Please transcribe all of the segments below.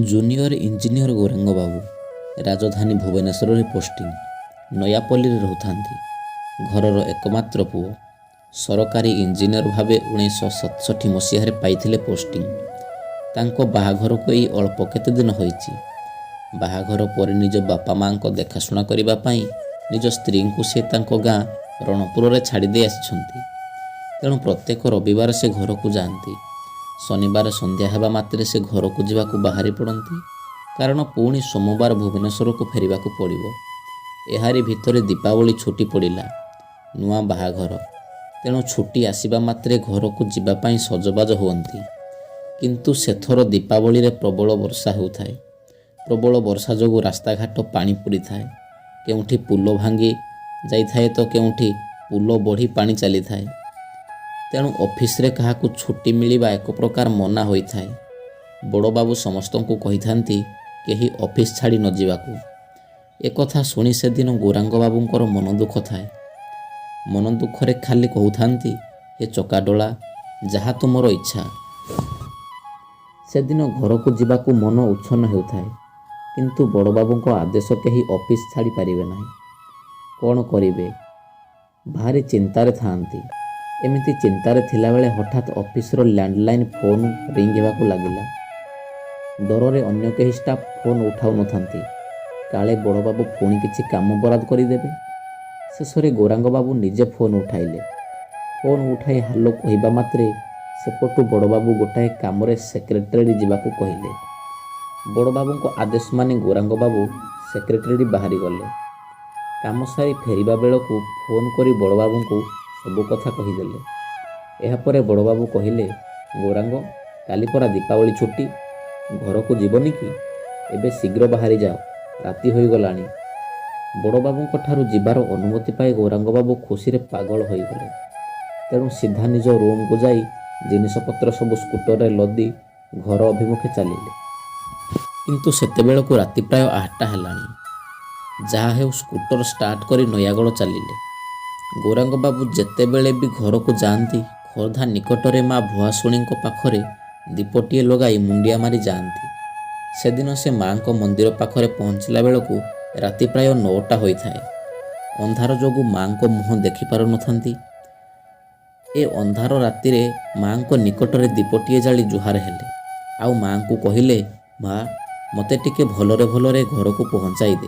Junior engineer Gauranga ବାବୁ। ରାଜଧାନୀ ଭୁବନେଶ୍ୱରରେ posting. ନୟାପଲ୍ଲୀରେ ରହୁଥାନ୍ତି। ଘରର ଏକମାତ୍ର ପୁଅ। ସରକାରୀ ଇଞ୍ଜିନିୟର ଭାବେ 1967 ମସିହାରେ ପାଇଥିଲେ ପୋଷ୍ଟିଂ। ତାଙ୍କ ବାହାଘରକୁ ଏଇ ଅଳ୍ପ କେତେଦିନ ହୋଇଛି। ବାହାଘର ପରେ ନିଜ ବାପା ମାଆଙ୍କ ଦେଖାଶୁଣା କରିବା ପାଇଁ ନିଜ ସ୍ତ୍ରୀଙ୍କୁ ସେ ତାଙ୍କ ଗାଁ ରଣପୁରରେ ଛାଡ଼ିଦେଇ ଆସିଛନ୍ତି। ତେଣୁ ପ୍ରତ୍ୟେକ ରବିବାର ସେ ଘରକୁ ଯାଆନ୍ତି। ଶନିବାର ସନ୍ଧ୍ୟା ହେବା ମାତ୍ରେ ସେ ଘରକୁ ଯିବାକୁ ବାହାରି ପଡ଼ନ୍ତି, କାରଣ ପୁଣି ସୋମବାର ଭୁବନେଶ୍ୱରକୁ ଫେରିବାକୁ ପଡ଼ିବ। ଏହାରି ଭିତରେ ଦୀପାବଳି ଛୁଟି ପଡ଼ିଲା। ନୂଆ ବାହାଘର, ତେଣୁ ଛୁଟି ଆସିବା ମାତ୍ରେ ଘରକୁ ଯିବା ପାଇଁ ସଜବାଜ ହୁଅନ୍ତି। କିନ୍ତୁ ସେଥର ଦୀପାବଳିରେ ପ୍ରବଳ ବର୍ଷା ହେଉଥାଏ। ପ୍ରବଳ ବର୍ଷା ଯୋଗୁଁ ରାସ୍ତାଘାଟ ପାଣି ପୂରିଥାଏ। କେଉଁଠି ପୋଲ ଭାଙ୍ଗି ଯାଇଥାଏ ତ କେଉଁଠି ପୋଲ ବଢ଼ି ପାଣି ଚାଲିଥାଏ। ତେଣୁ ଅଫିସରେ କାହାକୁ ଛୁଟି ମିଳିବା ଏକ ପ୍ରକାର ମନା ହୋଇଥାଏ। ବଡ଼ବାବୁ ସମସ୍ତଙ୍କୁ କହିଥାନ୍ତି କେହି ଅଫିସ ଛାଡ଼ି ନ ଯିବାକୁ। ଏକଥା ଶୁଣି ସେଦିନ ଗୌରାଙ୍ଗ ବାବୁଙ୍କର ମନ ଦୁଃଖ ଥାଏ। ମନ ଦୁଃଖରେ ଖାଲି କହୁଥାନ୍ତି, "ହେ ଚକାଡୋଳା, ଯାହା ତୁମର ଇଚ୍ଛା।" ସେଦିନ ଘରକୁ ଯିବାକୁ ମନ ଉଚ୍ଛନ୍ନ ହେଉଥାଏ। କିନ୍ତୁ ବଡ଼ବାବୁଙ୍କ ଆଦେଶ, କେହି ଅଫିସ ଛାଡ଼ି ପାରିବେ ନାହିଁ। କ'ଣ କରିବେ, ଭାରି ଚିନ୍ତାରେ ଥାଆନ୍ତି। ଏମିତି ଚିନ୍ତାରେ ଥିଲାବେଳେ ହଠାତ୍ ଅଫିସର ଲ୍ୟାଣ୍ଡଲାଇନ୍ ଫୋନ୍ ରିଙ୍ଗ ହେବାକୁ ଲାଗିଲା। ଡରରେ ଅନ୍ୟ କେହି ଷ୍ଟାଫ୍ ଫୋନ୍ ଉଠାଉନଥାନ୍ତି, କାଳେ ବଡ଼ବାବୁ ପୁଣି କିଛି କାମ ବରାଦ କରିଦେବେ। ଶେଷରେ ଗୌରାଙ୍ଗ ବାବୁ ନିଜେ ଫୋନ୍ ଉଠାଇଲେ। ଫୋନ୍ ଉଠାଇ ହାଲୋ କହିବା ମାତ୍ରେ ସେପଟୁ ବଡ଼ବାବୁ ଗୋଟାଏ କାମରେ ସେକ୍ରେଟେରୀ ଯିବାକୁ କହିଲେ। ବଡ଼ବାବୁଙ୍କ ଆଦେଶ ମାନି ଗୌରାଙ୍ଗ ବାବୁ ସେକ୍ରେଟେରୀ ବାହାରିଗଲେ। କାମ ସାରି ଫେରିବା ବେଳକୁ ଫୋନ୍ କରି ବଡ଼ବାବୁଙ୍କୁ ସବୁ କଥା କହିଦେଲେ। ଏହାପରେ ବଡ଼ବାବୁ କହିଲେ, "ଗୌରାଙ୍ଗ, କାଲି ପରା ଦୀପାବଳି ଛୁଟି, ଘରକୁ ଯିବନି କି? ଏବେ ଶୀଘ୍ର ବାହାରି ଯାଅ, ରାତି ହୋଇଗଲାଣି।" ବଡ଼ବାବୁଙ୍କ ଠାରୁ ଯିବାର ଅନୁମତି ପାଇ ଗୌରାଙ୍ଗ ବାବୁ ଖୁସିରେ ପାଗଳ ହୋଇଗଲେ। ତେଣୁ ସିଧା ନିଜ ରୁମକୁ ଯାଇ ଜିନିଷପତ୍ର ସବୁ ସ୍କୁଟରରେ ଲଦି ଘର ଅଭିମୁଖେ ଚାଲିଲେ। କିନ୍ତୁ ସେତେବେଳକୁ ରାତି ପ୍ରାୟ 8ଟା ହେଲାଣି। ଯାହା ହେଉ ସ୍କୁଟର ଷ୍ଟାର୍ଟ କରି ନୟାଗଡ଼ ଚାଲିଲେ। ଗୌରାଙ୍ଗ ବାବୁ ଯେତେବେଳେ ବି ଘରକୁ ଯାଆନ୍ତି, ଖୋର୍ଦ୍ଧା ନିକଟରେ ମା ଭୁଆଶୁଣୀଙ୍କ ପାଖରେ ଦୀପଟିଏ ଲଗାଇ ମୁଣ୍ଡିଆ ମାରି ଯାଆନ୍ତି। ସେଦିନ ସେ ମାଙ୍କ ମନ୍ଦିର ପାଖରେ ପହଞ୍ଚିଲା ବେଳକୁ ରାତି ପ୍ରାୟ 9ଟା ହୋଇଥାଏ। ଅନ୍ଧାର ଯୋଗୁଁ ମାଙ୍କ ମୁହଁ ଦେଖିପାରୁନଥାନ୍ତି। ଏ ଅନ୍ଧାର ରାତିରେ ମାଙ୍କ ନିକଟରେ ଦୀପଟିଏ ଜାଳି ଜୁହାର ହେଲେ, ଆଉ ମାଙ୍କୁ କହିଲେ, "ମା, ମୋତେ ଟିକେ ଭଲରେ ଭଲରେ ଘରକୁ ପହଞ୍ଚାଇ ଦେ।"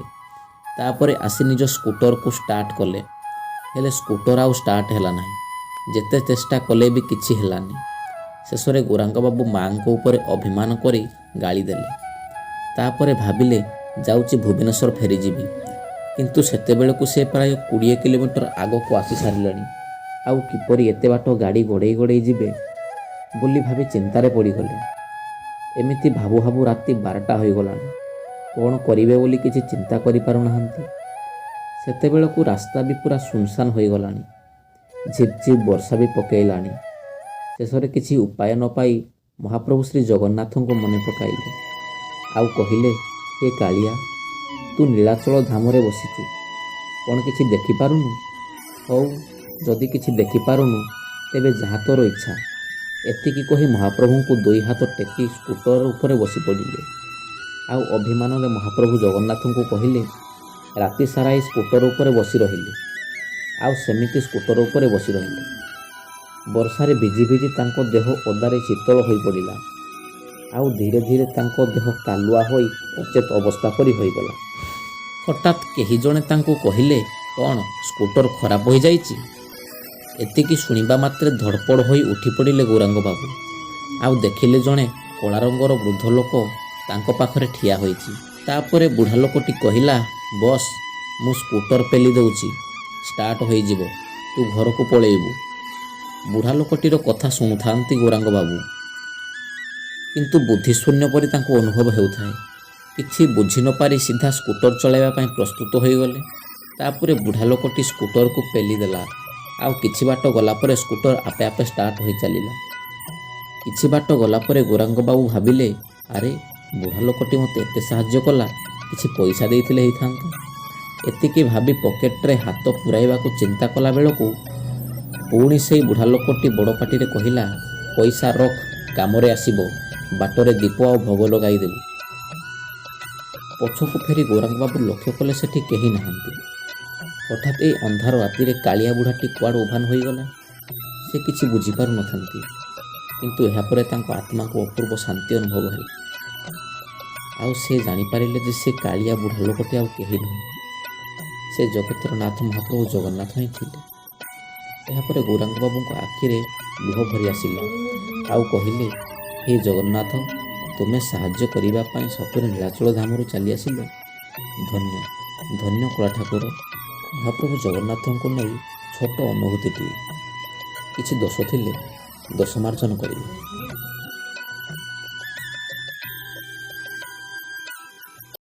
ତାପରେ ଆସି ନିଜ ସ୍କୁଟରକୁ ଷ୍ଟାର୍ଟ କଲେ। ହେଲେ ସ୍କୁଟର ଆଉ ଷ୍ଟାର୍ଟ ହେଲା ନାହିଁ। ଯେତେ ଚେଷ୍ଟା କଲେ ବି କିଛି ହେଲାନି। ଶେଷରେ ଗୌରାଙ୍ଗ ବାବୁ ମାଙ୍କ ଉପରେ ଅଭିମାନ କରି ଗାଳି ଦେଲେ। ତାପରେ ଭାବିଲେ, ଯାଉଛି ଭୁବନେଶ୍ୱର ଫେରିଯିବି। କିନ୍ତୁ ସେତେବେଳକୁ ସେ ପ୍ରାୟ 20 କିଲୋମିଟର ଆଗକୁ ଆସି ସାରିଲେଣି। ଆଉ କିପରି ଏତେ ବାଟ ଗାଡ଼ି ଗଡ଼େଇ ଗଡ଼େଇ ଯିବେ ବୋଲି ଭାବି ଚିନ୍ତାରେ ପଡ଼ିଗଲେ। ଏମିତି ଭାବୁ ଭାବୁ ରାତି 12ଟା ହୋଇଗଲାଣି। କ'ଣ କରିବେ ବୋଲି କିଛି ଚିନ୍ତା କରିପାରୁନାହାନ୍ତି। ସେତେବେଳକୁ ରାସ୍ତା ବି ପୁରା ଶୂନଶାନ ହୋଇଗଲାଣି। ଝିପ୍ ଝିପ୍ ବର୍ଷା ବି ପକେଇଲାଣି। ଶେଷରେ କିଛି ଉପାୟ ନ ପାଇ ମହାପ୍ରଭୁ ଶ୍ରୀ ଜଗନ୍ନାଥଙ୍କୁ ମନେ ପକାଇଲେ, ଆଉ କହିଲେ, "ହେ କାଳିଆ, ତୁ ନୀଳାଚଳ ଧାମରେ ବସିଛୁ, କ'ଣ କିଛି ଦେଖିପାରୁନୁ? ହଉ, ଯଦି କିଛି ଦେଖିପାରୁନୁ ତେବେ ଯାହା ତୋର ଇଚ୍ଛା।" ଏତିକି କହି ମହାପ୍ରଭୁଙ୍କୁ ଦୁଇ ହାତ ଟେକି ସ୍କୁଟର ଉପରେ ବସି ପଡ଼ିଲେ, ଆଉ ଅଭିମାନରେ ମହାପ୍ରଭୁ ଜଗନ୍ନାଥଙ୍କୁ କହିଲେ, "ରାତି ସାରା ଏଇ ସ୍କୁଟର ଉପରେ ବସି ରହିଲି।" ଆଉ ସେମିତି ସ୍କୁଟର ଉପରେ ବସି ରହିଲେ। ବର୍ଷାରେ ଭିଜି ଭିଜି ତାଙ୍କ ଦେହ ଓଦାରେ ଶୀତଳ ହୋଇପଡ଼ିଲା, ଆଉ ଧୀରେ ଧୀରେ ତାଙ୍କ ଦେହ କାଲୁଆ ହୋଇ ଅଚେତ ଅବସ୍ଥା ପରି ହୋଇଗଲା। ହଠାତ୍ କେହି ଜଣେ ତାଙ୍କୁ କହିଲେ, "କ'ଣ ସ୍କୁଟର ଖରାପ ହୋଇଯାଇଛି?" ଏତିକି ଶୁଣିବା ମାତ୍ରେ ଧଡ଼ପଡ଼ ହୋଇ ଉଠି ପଡ଼ିଲେ ଗୌରାଙ୍ଗ ବାବୁ, ଆଉ ଦେଖିଲେ ଜଣେ କଳା ରଙ୍ଗର ବୃଦ୍ଧ ଲୋକ ତାଙ୍କ ପାଖରେ ଠିଆ ହୋଇଛି। ତାପରେ ବୁଢ଼ା ଲୋକଟି କହିଲା, "ବସ୍, ମୁଁ ସ୍କୁଟର ପେଲି ଦେଉଛି, ଷ୍ଟାର୍ଟ ହୋଇଯିବ, ତୁ ଘରକୁ ପଳେଇବୁ।" ବୁଢ଼ା ଲୋକଟିର କଥା ଶୁଣୁଥାନ୍ତି ଗୌରାଙ୍ଗ ବାବୁ, କିନ୍ତୁ ବୁଦ୍ଧିଶୂନ୍ୟ ପରି ତାଙ୍କୁ ଅନୁଭବ ହେଉଥାଏ। କିଛି ବୁଝି ନପାରି ସିଧା ସ୍କୁଟର ଚଳାଇବା ପାଇଁ ପ୍ରସ୍ତୁତ ହୋଇଗଲେ। ତାପରେ ବୁଢ଼ା ଲୋକଟି ସ୍କୁଟରକୁ ପେଲି ଦେଲା, ଆଉ କିଛି ବାଟ ଗଲା ପରେ ସ୍କୁଟର ଆପେ ଆପେ ଷ୍ଟାର୍ଟ ହୋଇ ଚାଲିଲା। କିଛି ବାଟ ଗଲା ପରେ ଗୌରାଙ୍ଗ ବାବୁ ଭାବିଲେ, "ଆରେ, ବୁଢ଼ା ଲୋକଟି ମୋତେ ଏତେ ସାହାଯ୍ୟ କଲା, କିଛି ପଇସା ଦେଇଥିଲେ ହେଇଥାନ୍ତା।" ଏତିକି ଭାବି ପକେଟରେ ହାତ ପୁରାଇବାକୁ ଚିନ୍ତା କଲା ବେଳକୁ ପୁଣି ସେଇ ବୁଢ଼ା ଲୋକଟି ବଡ଼ ପାଟିରେ କହିଲା, "ପଇସା ରଖ, କାମରେ ଆସିବ, ବାଟରେ ଦୀପ ଆଉ ଭୋଗ ଲଗାଇଦେବୁ।" ପଛକୁ ଫେରି ଗୌରାଙ୍ଗବାବୁ ଲକ୍ଷ୍ୟ କଲେ ସେଠି କେହି ନାହାନ୍ତି। ହଠାତ୍ ଏଇ ଅନ୍ଧାର ରାତିରେ କାଳିଆ ବୁଢ଼ାଟି କୁଆଡ଼ୁ ଉଭାନ ହୋଇଗଲା, ସେ କିଛି ବୁଝିପାରୁନଥାନ୍ତି। କିନ୍ତୁ ଏହାପରେ ତାଙ୍କ ଆତ୍ମାକୁ ଅପୂର୍ବ ଶାନ୍ତି ଅନୁଭବ ହେଲା। ଆଉ ସେ ଜାଣିପାରିଲେ ଯେ ସେ କାଳିଆ ବୁଢ଼ା ଲୋକଟି ଆଉ କେହି ନୁହେଁ, ସେ ଜଗତର ନାଥ ମହାପ୍ରଭୁ ଜଗନ୍ନାଥ ହିଁ ଥିଲେ। ଏହାପରେ ଗୌରାଙ୍ଗବାବୁଙ୍କ ଆଖିରେ ଲୁହ ଭରି ଆସିଲା ଆଉ କହିଲେ, ହେ ଜଗନ୍ନାଥ, ତୁମେ ସାହାଯ୍ୟ କରିବା ପାଇଁ ସତରେ ନୀଳାଚଳ ଧାମରୁ ଚାଲି ଆସିଲ। ଧନ୍ୟ ଧନ୍ୟ କଳା ଠାକୁର। ମହାପ୍ରଭୁ ଜଗନ୍ନାଥଙ୍କୁ ନେଇ ଛୋଟ ଅନୁଭୂତିଟିଏ। କିଛି ଦୋଷ ଥିଲେ ଦୋଷ ମାର୍ଜନ କରିବେ।